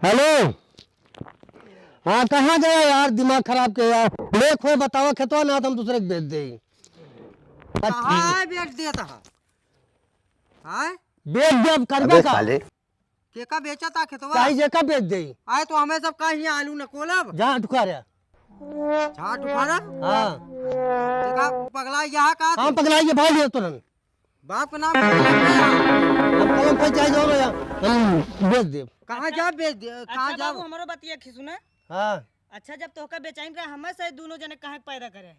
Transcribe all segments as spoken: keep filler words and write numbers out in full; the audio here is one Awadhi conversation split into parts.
हेलो। हाँ, कहाँ गया यार, दिमाग खराब के यार। ले खोए बतावा खेतवा, ना तो हम दूसरे के बेच दे। कहाँ है बेच देता है? हाँ? बेच दे, अब करबे अबे का? साले। के का बेचा था खेतवा? चाहे जे का बेच दे। आए तो हमें सब का हियाँ आलू न कोलब। जा ठुका रे। जा ठुका रे। हाँ। देखा पगला यहाँ का हम तू? पगला ये भाई लिया तुरंत। बाप का नाम पगला है। हम कलम पे चाहे जाओ भैया, हम बेच दे। कहाँ जा बेच दे? कहाँ अच्छा जा? बाबू, हमरो बतिया खिसुना। हाँ। अच्छा, जब तोहका बेचाइन रहा, हमें से दोनों जने काहे के पैदा करे हैं?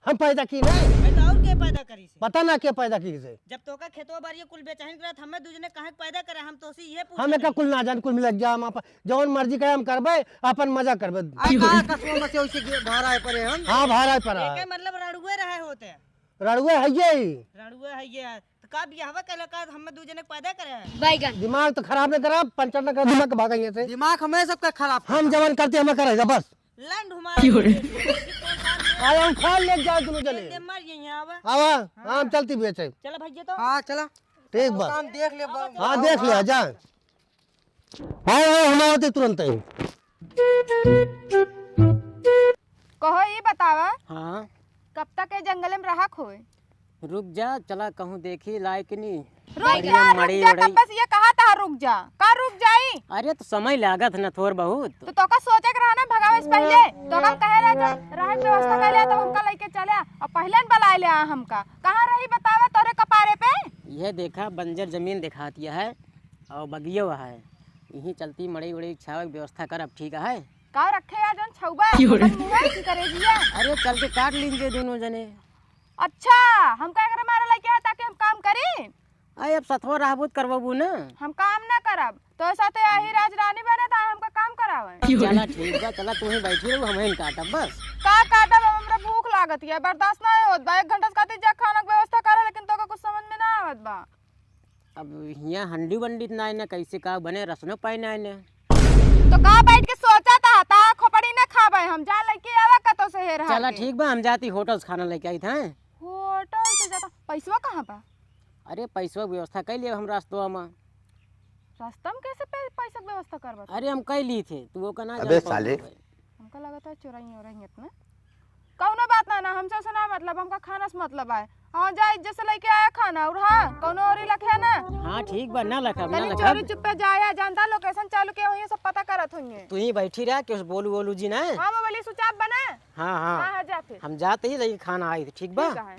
हम पैदा की नहीं। मैं तो और के पैदा करी से? पता ना के पैदा की से। जब तोहका खेतवा बाड़िया कुल बेचाइन रहा, हमें दू जने काहे के पैदा करे? हम तोसे ये पूछ हम एका कुल ना जान, कुल मिल गया, हम अपन जौन मर्जी करे हम करबे, अपन मजा करबे। आ का कसवा में से उसे गे-, भारा है परे हम? हाँ, भारा है परा। एके मतलब रड़ुए रहे होते। रड़ुए है ये ही। रड़ुए है ये। तो का बियाहवा कैला का हमें दू जने के पैदा करे है? बैगन। दिमाग तो खराब न करा, पंचर न करा, दिमाग के भागा यहाँ से। दिमाग हमें सबका खराब हम करता। जवन करते हमें करेगा बस। लंड हमारा क्यों रे? ये कौन सा है? आया हम खा ले जाओ दोनों जने। ये मर ये यहाँ आवा। आवा, हाँ। हम चलती बेचे। चलो भैया तो। हाँ, चला। ठीक बा। काम देख ले बा-, हाँ, देख ले, जा। हाँ, हाँ, हम आवत है तुरंत ही। कहो, ई बतावा, हाँ। कब तक ए जंगल में रहा खोए? रुक जा, चला कहूँ देखी लायक नी। रुक बढ़िया जा, रुक मड़ई जा, उड़ई। कब से ये कहा था रुक जा, का रुक जाई? अरे तो समय लागत न थोर बहुत। तो तोका सोचे के रहा ना भगावे से पहले, तो हम कहे रहे जब रहे के व्यवस्था कर ले तो हमका लेके चले, और पहले न बुलाए ले आ हमका। कहाँ रही बतावा तोरे कपारे पे? ये देखा बंजर जमीन दिखाती है। और बगियो है, यहीं चलती मड़ई उड़ई छावे के व्यवस्था करब, ठीक है? का रखे या जौन छउबा? की हो रे? अपन मुँहे की करे जिया? अरे चल के काट लीजिए दोनों जने। अच्छा, हमका एकरे मारे लइके है ताकि हम काम करी? अरे अब सथवा रहबू त करबू ना। हम काम ना करब, तो साथे आही राज रानी बने त हमका काम करावे। की हो रे? चला ठीक बा, चला तू ही बैठी रहू, हम ही काटब बस। का काटब, अब हमरा भूख लागत है, बर्दाश्त ना होत बा। एक घंटा से कहती जा खाना के व्यवस्था करे, लेकिन तोका कुछ समझ में ना आवत बा। अब हियाँ हंडी वंडी त नाय न, कैसे का बने, रसनो पाई नाय न। तो का बैठ के सोचा था, ता खोपड़ी न खाबे हम, जा लइके आवा कतो से हेर हार चला के। ठीक बा, हम जाती होटल से खाना लेके आई था। होटल से जाता, पैसवा कहाँ बा? अरे पैसवा के व्यवस्था कर लिया हम रास्तवा में। रास्ता में कैसे पै-, पैसा के व्यवस्था करबा? अरे हम कर ली थे, तू वो का ना अबे जान पाऊँ साले। भाई। हमका लगत है चोराई ओराई इतना। कौनो बात ना, ना, हमसे से ना मतलब, हमका खाना से मतलब आए। हाँ, जा इज्जत से लेके आया खाना, और हाँ, कौनो और लखे ना। हाँ, ठीक बा, ना लखब, ना तनी लखब। चोरी चुप्पे जाया, जानता location चालू के हुई, सब पता करत हुई। तू ही बैठी रह, केहू से बोलू वोलू जी ना। हाँ, मोबाइल switch off बना। हाँ, हाँ। हाँ, हाँ, जा फिर। हम जाते ही लेकिन खाना आई थी, ठीक बा? ठीक है।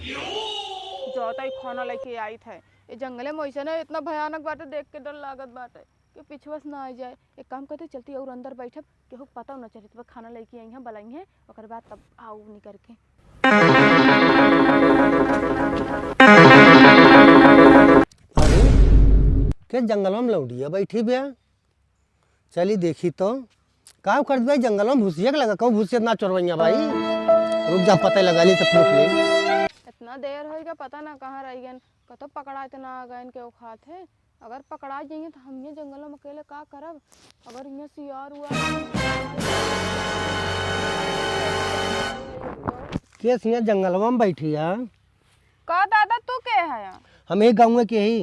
जाता ही खाना लेके आई थे। ये जंगले में वैसे ना इतना भयानक बाटे, देख के डर लागत बाटे। के पिछुआ से ना आ जाए। एक काम करते, चलती और अंदर बैठब, केहू के पता ना चलित बा, खाना लेके आई हैं, बुलाई हैं, ओकर बाद तब आऊ निकर के। अरे, के जंगलवा में लौंडिया बैठी बे? चली देखी तो, का करत बे जंगलवा में? भूसिया के लगा, कहूँ भूसिया ना चोरवैया भाई। रुक जा, पता लगा ली तो पूछ ले। इतना देर होइगा, पता ना कहाँ रह गए, कतो पकड़ा इतना आ गए के खात है। अगर पकड़ा जाइए तो हम ये जंगल में अकेले का करब? अगर ये सियार हुआ केस यहाँ जंगलवा में बैठी है। का दादा तू के है? हम एक गाँव के ही।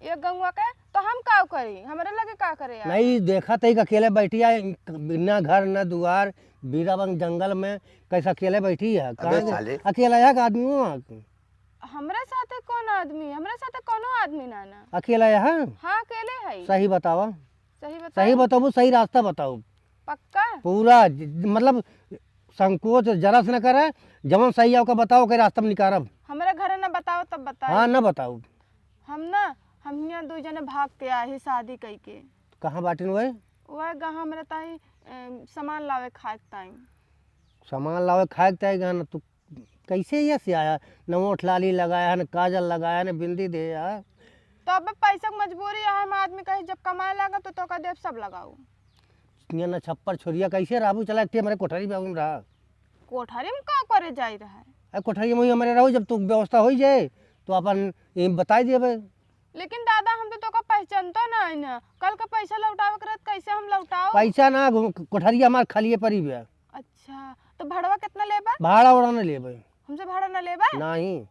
एक गाँव के तो हम का करी? हमरे लगे का करे यार? नहीं देखा तो एक अकेले बैठी है, बिना घर न दुआर, बीराबंग जंगल में कैसे अकेले बैठी है? अबे कहाँ के-, साले। अकेला है का आदमी हुआ? हमरा साथे कौन आदमी? हमरा साथे कौनो आदमी ना ना। अकेला है? हाँ, अकेले है। सही बतावा। सही बताई? सही बताबू, सही रास्ता बताऊ। पक्का? पूरा ज-, मतलब संकोच जरा से न करे, जवन सही है ओका बताओ, ओके रास्ता में निकारब। हमरा घरे ना बताओ तब बताई। हाँ, ना बताऊ। हम ना, हम हियाँ दू जने भाग के आए ही शादी कई के। कहाँ बाटिन वह? वह गा हमरा ताई, ए, सामान लावे खाए के ताई। सामान लावे खाए के ताई गा ना, तू कैसे ये से आया? न ओठ लाली लगाया है, न काजल लगाया, न बिंदी दे यार। तो अब पैसा के मजबूरी है, हम आदमी कहीं जब कमाए लगा तो तोका देब सब लगाऊ। ये न छप्पर छोरिया कैसे रहबू? चला एक ठे हमारे कोठरी में रहा। कोठरी में का करे जाई रहा है? अरे कोठरी में ही हमारे रहू, जब तू व्यवस्था हो जाए तो अपन ये बताई देबे। लेकिन दादा हम तो तोका पहचानतो ना है ना, कल का पैसा लौटावे के रहत कैसे हम लौटाओ? पैसा ना, घु-, कोठरिया हमार खालिए पड़ी बे। अच्छा, तो भाड़वा कितना लेबा? भाड़ा ओड़ा ना लेबे। हमसे भाड़ा ना लेबा? नहीं।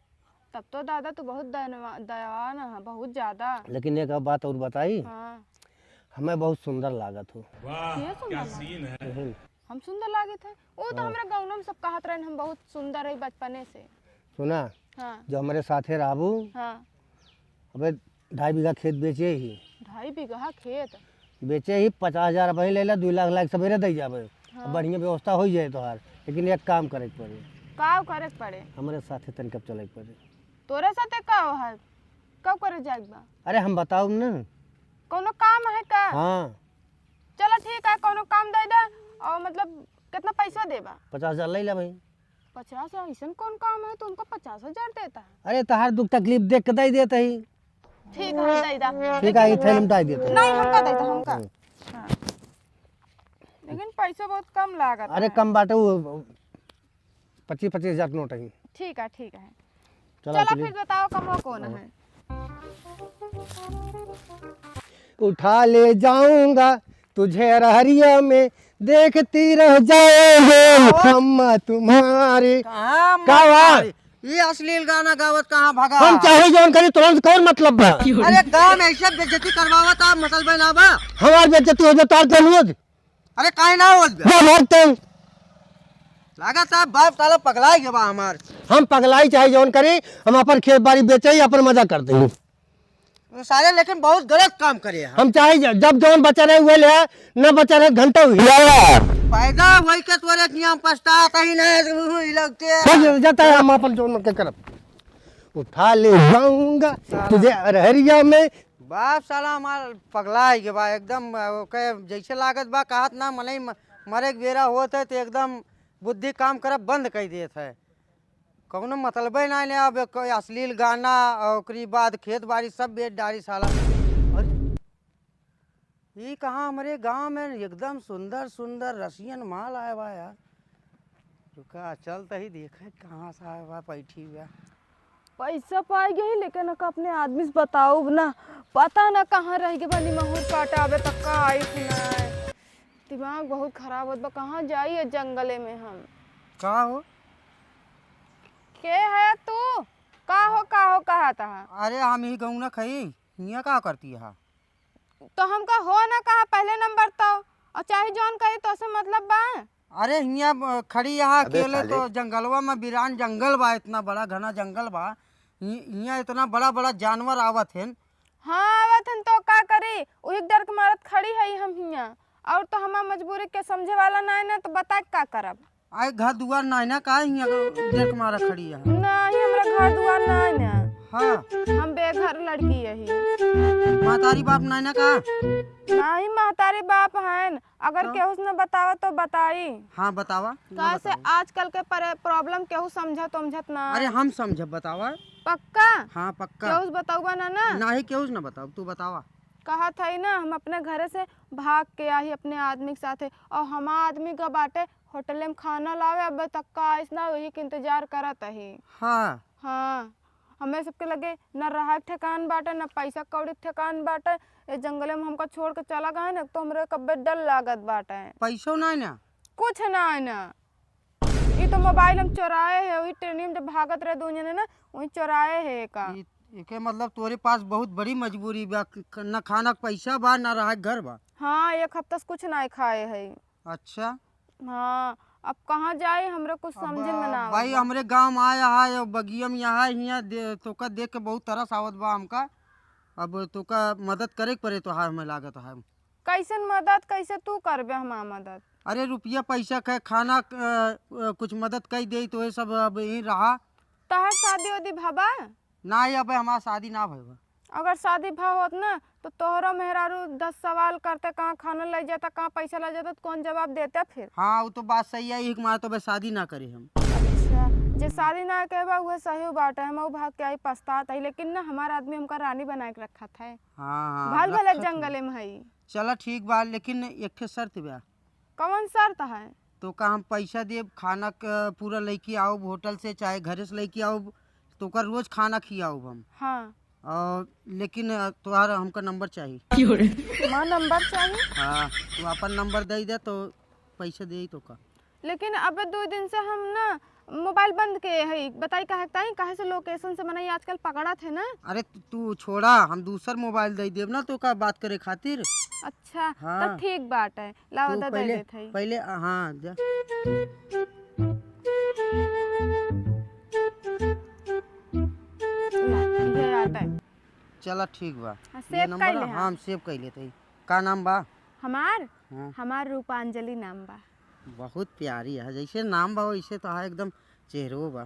तब तो दादा तू बहुत दयनवा-, दयावान है, बहुत ज्यादा। लेकिन एक बात और बताई। हाँ। हमें बहुत सुंदर लागत हो। वाह, क्या सुंदर क्या लागत? सीन है। हम सुंदर लागत है? वो तो हाँ। हमरा गौना में सब कहत रहन, हम बहुत सुंदर है बचपने से। सुना, हाँ। जो हमरे साथे रहबू, हाँ। अबे ढाई बीघा खेत बेचे ही। ढाई बीघा खेत? बेचे ही, पचास हजार अबहीं ले ला, दुई लाख लाग सबेरे दे जाबे। हाँ। अब बढ़िया व्यवस्था हो जाए तोहार, लेकिन एक काम करे के पड़े। का करे के पड़े? हमरे साथे तनिक चले के पड़े। तोरे साथे का हो है? कब करे जाए के बा? अरे हम बताउब न। कौनो काम है का? हाँ। चलो ठीक है, कौनो काम दे दे। और मतलब कितना पैसा देबा? पचास हजार ले ला भाई। पचास हजार? ऐसन कौन काम है तो हमको पचास हजार देता है? अरे तोहार दुख तकलीफ देख के दे देत ही। ठीक है, दे दा। ठीक है, ये थैली में डाल देते हैं। नहीं, हमका दे दा, हमका। हम्म। हाँ। लेकिन पैसा बहुत कम लागत अरे है। कम बाटे, वो पच्चीस पच्चीस हजार के नोट है। ठीक है, ठीक है। चला चला चली। फिर बताओ कमवा कौन हाँ। है? उठा ले जाऊंगा तुझे रहरिया में, देखती रह जाएंगे अम्मा तुम्हारी। कहाँ अम्मा का बा? तुम्हारी? ये अश्लील गाना गावत कहाँ भगा? हम चाहे जौन करी, तुरंत कौन मतलब बा? अरे गाँव में ऐसे बेइज्जती करवावत आप, मतलब ना बा। हमार बेइज्जती हो जाए, तार कर रोज। अरे काहे ना होत बा? जा भाग तू। लागत है बाप साला पगलाई गवा हमार। हम पगलाई चाहे जौन करी, हम अपन खेत बाड़ी बेचे ही अपन मजा करते हैं। तो साले लेकिन बहुत गलत काम करे हैं। हम चाहे ज-, जब जौन बचा रहे हुए ले, न बचा रहे घंटा हुई। पैदा हुई के तोरे किया हम पछतात ही नहीं, तू ही लगते। चल, जाता है, हम अपन जौन के करब। उठा ले जाऊंगा साला। तुझे अरहरिया में। बाप साला हमार पगलाई गवा एकदम, ओके जैसे लागत बा कहत ना मनई म-, मरे के बेरा होत है तो एकदम बुद्धि काम करब बंद कर देत है। कौनो मतलबे ना ने अब कोई अश्लील गाना और ओकरी बाद खेत बाड़ी सब बेच डारी साला। अरे, ई कहाँ हमरे गाँव में एकदम सुंदर सुंदर रसियन माल आए बा यार। रुका, चल तही देखे कहाँ से आए बा, बैठी हुआ। पैसा पाई गई, लेकिन अका अपने आदमी से बताउब ना, पता ना कहाँ रह गए बनी महुर काटा, अबे तक का आई कि ना आए। दिमाग बहुत खराब होत बा, कहाँ जाई ये जंगले में हम। का हो? के है तू? का हो, का हो, कहा तहा? अरे हम ही गौना खई, हियाँ का करती है? तो हमका हो ना कहा पहले नंबर तो, और चाहे जौन कही तो से मतलब बा। अरे हियाँ ब-, खड़ी यहाँ अबे अकेले साले। तो जंगलवा में बिरान जंगल बा, इतना बड़ा घना जंगल बा। हि-, हियाँ इतना बड़ा बड़ा जानवर आवत हैं। हाँ आवत हैं तो का करी, उही के डर के मारत खड़ी है हम हियाँ। और तो हमार मजबूरी के समझे वाला ना है ना, तो बता के का करब? आए घर दुआर नाय ना, काहे हियाँ के देख मारा खड़ी है? नाही, हमरा घर दुआर नाय ना। हाँ। हम बेघर लड़की यही। महतारी बाप नाय ना का? नाही, महतारी बाप हैं, अगर तो? केहू से न बतावा तो बताई। हाँ, बतावा, न काहे से बतावा। आजकल के परे-, problem केहू समझत उमझत ना। अरे हम समझब, बतावा। पक्का? हाँ, पक्का। केहू से बतउबा ना, ना? नाही, केहू से न बतावा, तू बतावा। कहत हई ना, हम अपने घरे से भाग के आई अपने आदमी के साथे, और हमार आदमी का बाटे होटले में खाना लावे, अबे तक का आइस ना, वही के इंतजार करत ही। हाँ। हाँ, हमें सबके लगे न रहा के ठेकान बाटे, न पैसा कौड़ी के ठेकान बाटे। ए जंगले में हमका छोड़ के चला गए ना, तो हमरे कब्बे डर लागत बाटे। पैसो ना है ना? कुछ ना है ना। ई तो मोबाइल हम चोराए है, वही ट्रेनिंग में जब भागत रहे दो जने ना, वही चोराए है का। ई, एके मतलब तोरे पास बहुत बड़ी मजबूरी बा, क-, क-, ना खाना के पैसा बा, ना रहा के घर बा। हाँ, एक हफ्ता से कुछ ना खाए है। अच्छा। हाँ, अब कहाँ जाई, हमरा कुछ अब, समझे में ना भाई, आवत बा। हमरे गाँव में आया है, अब बगिया में यहाँ, हियाँ दे-, तोका देख के बहुत तरस आवत बा हमका। अब तोका मदद करे के पड़े तोहार, हमें लागत है। कैसन मदद, कैसे तू करबे हमार मदद? अरे रुपया पैसा के, खाना, अ, अ, कुछ मदद कई दे तो ये सब अब यहीं रहा। तहार शादी उदी भबा? ना, ये अबे हमार शादी ना भइबा। अगर शादी भा होत ना, तो तोहरा मेहरारू दस सवाल करते, कहाँ खाना ले जाता, कहाँ पैसा ले जाता, तो कौन जवाब देते फिर? हाँ, वो तो बात सही है, एक मार तो बे शादी ना करे हम। अच्छा, जे शादी ना के बा, उहे सही बात है, हम भाग के आई पछतात है, लेकिन ना हमार आदमी हमका रानी बना के रखत है। हाँ, हाँ, भल भले रखत है। जंगले में है। चला ठीक बा, लेकिन एक ठे शर्त बा। कौन शर्त है? तोका हम पैसा देब, खाना क-, पूरा लइके आउब होटल से, चाहे घरे से लइके आउब, तोका रोज खाना खियाउब हम। हाँ। और लेकिन, अ, तोहार हमका नंबर चाही। हमार नंबर चाही? हाँ, तू अपन नंबर दे दे तो पैसा दे तोका। लेकिन अबे दो दिन से हम ना मोबाइल बंद के है, बताई काहे ताई, काहे से लोकेशन से मनई आजकल पकड़त है ना। अरे तू, तू छोड़ा, हम दूसर मोबाइल दे देब ना तोका बात करे खातिर। अच्छा, हाँ। तब ठीक बात है, लावा तो दादा पहले, देत है। पहले, हाँ, जा। ना, ये आता है। चला ठीक बा। हाँ, ये सेव नंबर कर ले, हाँ, हाँ। हम सेव कर लेते हैं। का नाम बा? हमार? हाँ। हमार रूपांजलि नाम बा। बहुत प्यारी है, जैसे नाम बा वैसे तो है एकदम चेहरो बा।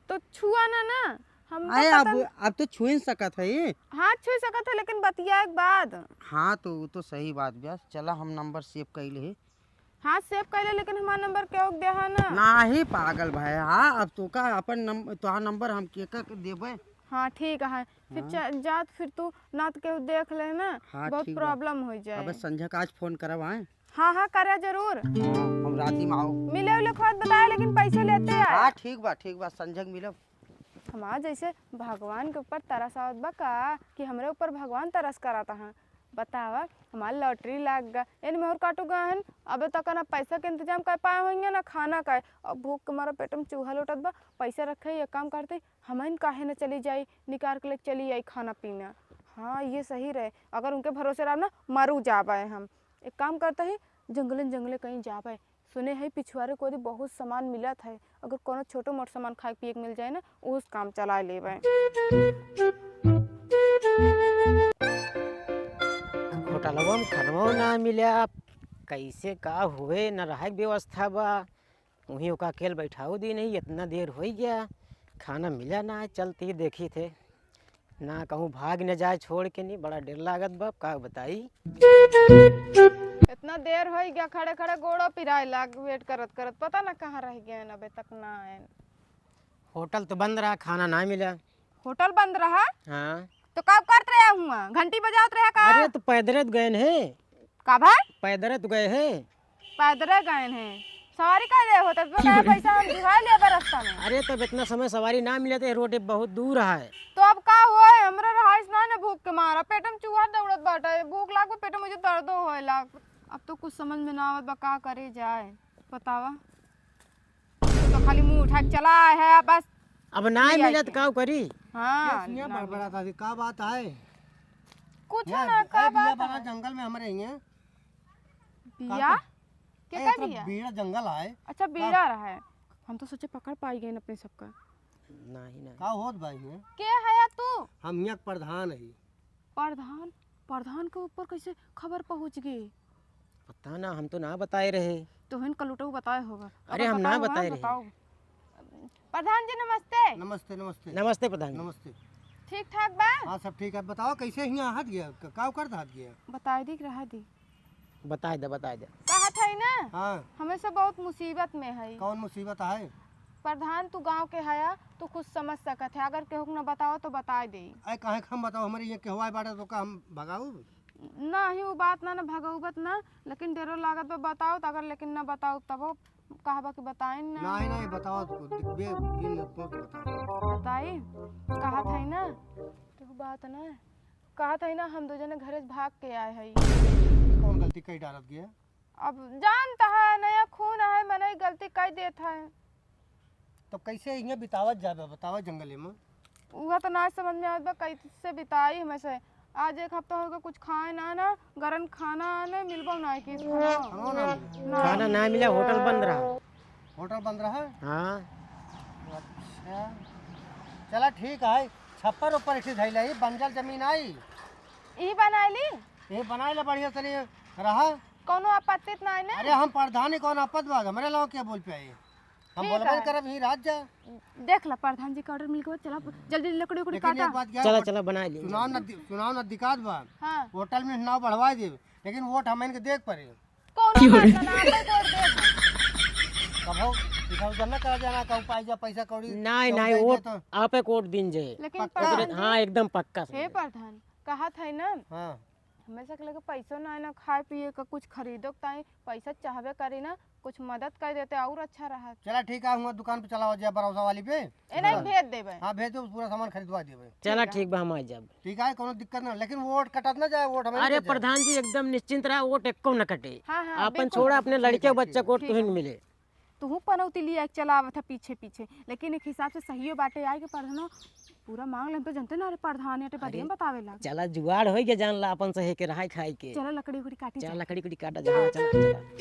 तो छुआ ना ना, हम तो अरे पता अब, न- अब तो छुए न सकत है ये। हाँ छुए सकत है, लेकिन बतिया एक बात। हाँ तो वो तो सही बात बा। चला हम नंबर सेव कर ले। हाँ सेव कर ले, लेकिन हमार नंबर केहू के देहा ना। नाही पागल भाई, हाँ अब तोका अपन नंबर, तोहार नंबर हम के का देबे। हाँ ठीक है, फिर हाँ। चा-, जात फिर तू ना तो केहू देख ले ना, हाँ, बहुत ठीक बा। प्रॉब्लम हो जाए। अबे संझा का आज फोन करब आए। हाँ, हाँ, करे जरूर। हाँ, हम राती में आओ। मिले उले के बाद बताए, लेकिन पैसे लेते आए। हाँ, ठीक बा, ठीक बा, संझक मिलब। हमार जैसे भगवान के ऊपर तरस आवत बा का कि हमरे ऊपर भगवान तरस करत हैं। बतावा, हमार लॉटरी लाग गा, इन मेहर काटू गए हन, अबे तक ना पैसा के इंतजाम कर पाए होंगे ना खाना का। अब भूख के मारा पेट में चूहा लोटत बा, पैसा रखे, एक काम करते, हमइन काहे न चली जाई, निकाल के लेके चली आई खाना पीना। हाँ, ये सही रहे, अगर उनके भरोसे रहब ना, मरू जाबे हम। एक काम करते ही, जंगले जंगले कहीं जाबे। सुने है पिछुआरे को बहुत सामान मिलत है, अगर कोनो छोटो मोट सामान खाए पिए के मिल जाए ना, उस काम चला लेबे। होटलवा में खानवा ना मिला, कैसे का हुए, न रहे के व्यवस्था बा। वहीं ओका अकेल बैठाऊ दी नहीं, इतना देर होइ गया, खाना मिला ना है। चलती देखी थे ना, कहूँ भाग न जाए छोड़ के नहीं, बड़ा डर लागत बा, का बताई। इतना देर होइ गया, खड़े खड़े गोड़ो पिराए लाग, वेट करत करत, पता ना कहाँ रह गए हैं, अबे तक ना आए। होटल तो बंद रहा, खाना ना मिला। होटल बंद रहा? हाँ। तो का करत रहे हुआ? घंटी बजावत रहे का? अरे तो पैदरत गए हैं। का भाई? पैदरत गए हैं। पैदरे गए हैं। सवारी का ले होता? तो का पैसा हम दिखा ले रास्ता में। अरे तब इतना समय सवारी ना मिले तो ये रोड बहुत दूर है। तो अब का हुआ है? हमरा रहाइश ना, ना भूख के मारा, पेट में चूहा दौड़त बाटा, भूख लाग, पेट में मुझे दर्दो होए लाग। अब तो कुछ समझ में ना आवत बा, का करे जाए, बतावा। तो खाली मुंह उठा के चला है बस। अब ना ले मिलत आके। का करी? हाँ, ये सिया ना बड़बड़ात है, का बात है? कुछ यहाँ ना, बी-, का अरे बिया बात बड़ा है? जंगल में हमरे यहाँ। बिया? का के अरे का इतना बिया? बीड़ा जंगल है। अच्छा, का? बीड़ा रहा है। हम तो सोचे पकड़ पाई गए अपने सबका। नहीं, नहीं। का होत भाई है? के है तू? हम यहाँ के प्रधान है। प्रधान? प्रधान के ऊपर कैसे खबर पहुँच गई? पता ना, हम तो ना बताए रहे। तोहन कलुटऊ बताए होगा। अरे, अब हम ना बताओ, बताए हाँ, रहे। बताओ। प्रधान जी, नमस्ते। नमस्ते, नमस्ते। नमस्ते, प्रधान जी। नमस्ते। ठीक ठाक बा? हाँ, सब ठीक है। बताओ, कैसे हियाँ हाथ गया? क-, का करत हाथ गया? बताए दी कि रहा दी? बताए दे, बताए दे। कहत है ना, हाँ। हमें से बहुत मुसीबत में है। कौन मुसीबत है? प्रधान, तू गाँव के हया, तू खुद समझ सकत है। अगर केहू के न बताओ तो बताए दे। अरे, काहे के हम बताओ? हमारे यहाँ केहू आए बाटे तो का हम भगाऊ? नाही, उ बात ना, ना भगौबत ना, लेकिन डेरो लागत बा, बताओ त अगर, लेकिन ना बताओ तबो कहबा कि बताइन ना। नाही, नाही, बताओ तो, बे-, बिन, बिन, बिन बताओ। बताई? कहत है ना, तो बात ना, कहत है ना, हम दो जने घरे से भाग के आए हई। कौन गलती कई डालत गया? अब जानत है, नया खून है, मनई गलती कई देत है। तो कैसे इहाँ बितावत जाबे, बतावा जंगले में? उहे तो ना समझ में आवत बा, कैसे बिताई हमें से। आज एक हफ्ता हो गया, कुछ खाए ना, ना गरम खाना ने मिलबो ना किस खाना। खाना ना मिले। ना। खाना ना मिला, होटल बंद रहा। होटल बंद रहा? हाँ। अच्छा, चला ठीक है, छप्पर ऊपर एक ठे धइला, ई बंजर जमीन आई। ई बनाई ली? ई बनाई ला बढ़िया तनी रहा। कौनो आपत्ति त ना है ना? अरे हम प्रधानी कौन आपत बा, हमरे लाओ के बोल पे आई। हम ठीक बोलबे है। करब ही रात जा। देख ला, प्रधान जी का ऑर्डर मिल गवा, चला जल्दी लकड़ी उकड़ी लेकिन काटा। एक बात क्या, चला, होट-, चला, बना ले। चुनाव न दि-, चुनाव न दिकात बा। हाँ। होटल में नाव बढ़वा देब, लेकिन वोट हम इनके देख पड़े। कौनो बात ना, ना, आपे वोट देब। कभो इधर उधर न करा जाना, कहूँ पाई जा पैसा कौड़ी, नहीं, कहूँ नहीं, जाइए वोट तो। आपे वोट दिन जे। लेकिन पक्का? प्रधान जी, हाँ, एकदम पक्का हे समझे। प्रधान, कहत है ना, हाँ। हमें से लगे पैसो ना है, ना खाए पिए का, कुछ खरीदो के ताई पैसा चाहबे करी ना, कुछ मदद कर देते और अच्छा रहा। चला ठीक है, हुआ दुकान पे चला जाए भरोसा वाली पे। ए नहीं, हाँ। भेज देबे। हाँ, भेज दो, पूरा सामान खरीदवा देबे। चला ठीक है। ठीक बा, हम आ जाब। ठीक है, कोनो दिक्कत ना, लेकिन वोट कटत ना जाए, वोट हमें अरे दे जाए। प्रधान जी, एकदम निश्चिंत रहा, वोट एको न कटे। हाँ, हाँ, आपन बिल्कुल। छोड़ा, अपने ठीक लड़के है, बच्चा ठीक को है। तुहिन मिले। तुहू पनौती लिया के चला आवत है पीछे पीछे, लेकिन एक हिसाब से सहियो बाटे, आए के परधनवा पूरा मांग लेम तो जनते ना रे, परधान अटे, अरे, बदियम बतावे लाग। चला जुआड़ होइ के जान ला अपन सहे के रहाई खाई के। चला लकड़ी उकड़ी काटी चला जा। लकड़ी उकड़ी काटा जा, चला, चला।